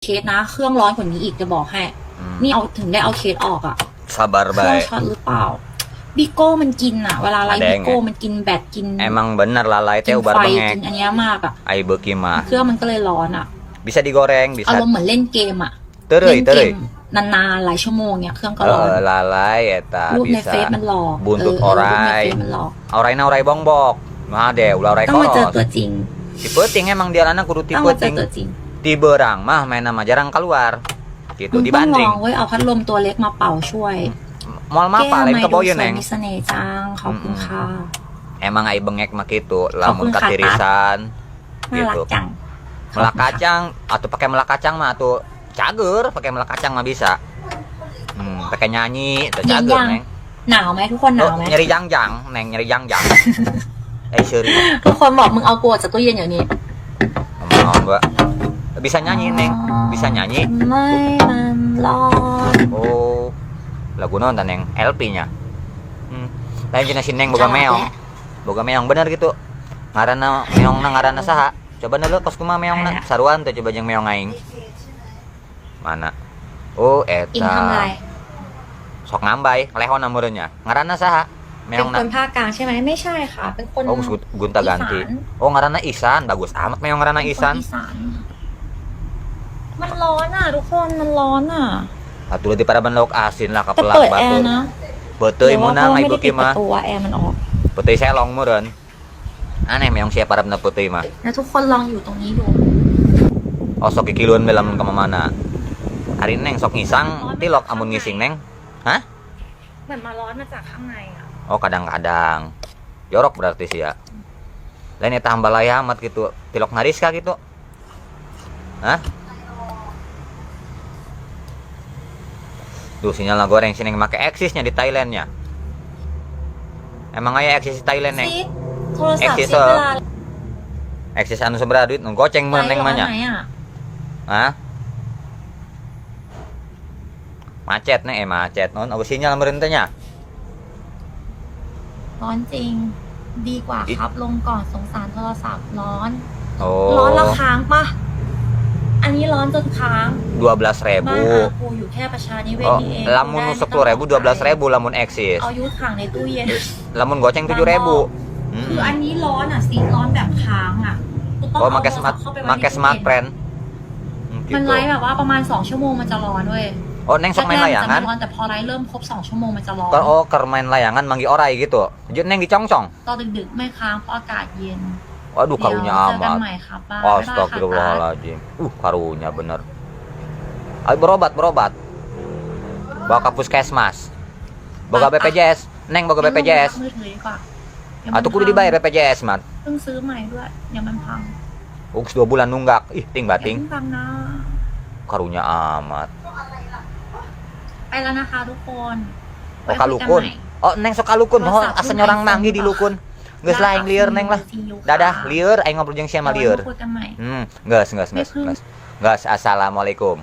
เคสนะ เครื่องร้อนกว่านี้อีกจะบอกให้ นี่เอาถึงได้เอาเคสออกอะ Sabar เครื่อง bae. ช็อตหรือเปล่าบิโก้มันกินอะเวลาไลฟ์ Ada บิ yang โก้มันกินแบตกิน Emang bener lalai teh กิน ubar ไฟ bengek. กินอันเนี้ยมากอะ Ai beuki mah. เครื่องมันก็เลยร้อนอะ Bisa digoreng, อา bisa รมณ์เหมือนเล่นเกมอะ tereuy เล่นเก tereuy. มนานๆหลายชั่วโมงเนี่ยเครื่องก็ร้อน Eh, lalai eta รูปใน bisa. เฟซมันหลอก Buntut เออรูปใน orai. เฟซมันหลอก Orai na orai bongbok. Mah deh ulah orai ต้องมาเจอ koros. ตัวจริง Ti peuting emang dia lana kudu ti ต้องมาเจอ peuting. ตัวจริง Ti beurang mah main nama jarang keluar. Gitu มึงต้องล dibanding. องเว้ยเอาพัดลมตัวเล็กมาเป่าช่วย Moal แก้ mapa lain วไม่ดู keboyun สวย neng. มีเสน่ห์จังขอบคุณค่ะ Emang ai bengek mah gitu, lamun ขอบคุณค่ะ katirisan น่ารัก gitu. จัง Melak kacang atau pakai melak kacang mah atau cager, pakai melak kacang mah bisa. Pakai nyanyi atau ยัง cager ยัง neng. หนาวไหมทุกคนหนาว Oh, ไหม nyeri jangjang, neng nyeri jangjang. Eh seri, ทุกคนบอกมึงเอากูออกจากตู้เย็นอย่างนี้ mau mbak. Bisa nyanyi neng, bisa nyanyi. ไม่มันร้อน Oh, lagu nonton neng LP-nya. Lain jenis si neng boga meong, boga meong bener gitu. Ngaranna meongna ngaranna saha? Coba dulu kos kumaha meongna. Saruan tuh coba jeung meong aing. Mana? Oh, อิงทำอะไร eta. Sok ngambay, lehona meureun nya. Ngaranna saha? เป็นคน Meongna. ภาคกลางใช่ไหมไม่ใช่ค่ะ เป็นคน Oh, gonta ganti. Oh, ngaranna Isan, bagus amat meong ngaranna เป็นคน Isan. อีสานมันร้อนอ่ะ ทุกคนมันร้อนอ่ะ Atuh di paraban lauk asin lah แต่ kapelak เปิดแอร์ batur. นะ Peuteuy หรือว่า meunang ai เพราะไม่ได้ beuki mah. ปิดประตูอะแอร์มันออก Peuteuy selong meureun. Aneh meong sia parabna peuteuy mah. แล้วทุกคนลองอยู่ตรงนี้ดู Oh sok kikiluan we lamun ka mana. Ari neng sok ngisang tilok amun ngising neng. Hah? เหมือนมาร้อนมาจากข้างในอ่ะ Oh kadang-kadang. Jorok berarti sih ya. Lain eta hambalaya amat gitu. Tilok Nariska gitu. Hah? Duh sinyal goreng sini make Axisnya di Thailandnya. Emang aya Axis di Thailand neng? ซิโทรศัพท์ Axis ซิเวลา Axis anu sabaraha duit nu goceng ไล mun neng ฟ์ร้อน mah nya. ไหมอ่ะ Hah? Macet neng, eh macet non, apa sinyal meureun teh nya? ร้อนจริง ดีกว่าครับ ลงก่อนสงสารโทรศัพท์ร้อน Oh. ร้อนแล้วค้างปะอันนี้ร้อนจนค้าง 12.000. บ้านอากูอยู่แค่ประชานิเวศ Oh, นี่เอง lamun nu 10.000 12.000 lamun eksis. เอายุถังในตู้เย็น Lamun goceng 7.000. คืออันนี้ร้อนอ่ะสีร้อนแบบค้างอ่ะกูต้อง Oh, เอา make โทรศั smart พท์เข้าไปไว้ make ในตู้ smart เย็น friend. มัน Gitu. ไลฟ์แบบว่าประมาณ 2 ชั่วโมงมันจะร้อนเว้ย Oh, neng sok main แรกๆมันจะไม่ layangan. ร้อนแต่พอไลฟ์เริ่มครบ 2 ชั่วโมงมันจะร้อน Keur oh, keur main layangan manggih orai gitu. Jeung neng dicongcong. ตอนดึกๆไม่ค้างเพราะอากาศเย็น Waduh, เดี๋ยว karunya เจอกัน amat. ใหม่ครับบ๊ายบายค่ะ Astagfirullahaladzim. Karunya bener. Ayo berobat, berobat. Bawa ke puskesmas. Boga Ah, ah. BPJS. Neng boga งั้นลง BPJS. มือถือดีกว่าเดี๋ยวมัน Atuh kudu พัง dibayar BPJS, mat. เพิ่งซื้อใหม่ด้วยเดี๋ยวมันพัง Uks 2 bulan nunggak. Ih, ting อย่า bating. เพิ่งพังนะ Karunya amat. ไปแล้วนะคะทุกคน Oh, kalukun. ไว้คุยกันใหม่ Oh, neng sok kalukun. โทร Oh, asa ศัพท์รุ่น nyorang iPhone manggih di ปะ lukun. Geus lah aing lieur neng lah. See you ค่ะ Dadah, lieur aing ngobrol jeung sia mah เดี๋ยว lieur. ไว้มาคุยกันใหม่ Geus geus geus ไม่พึ่ง geus. Geus, assalamualaikum.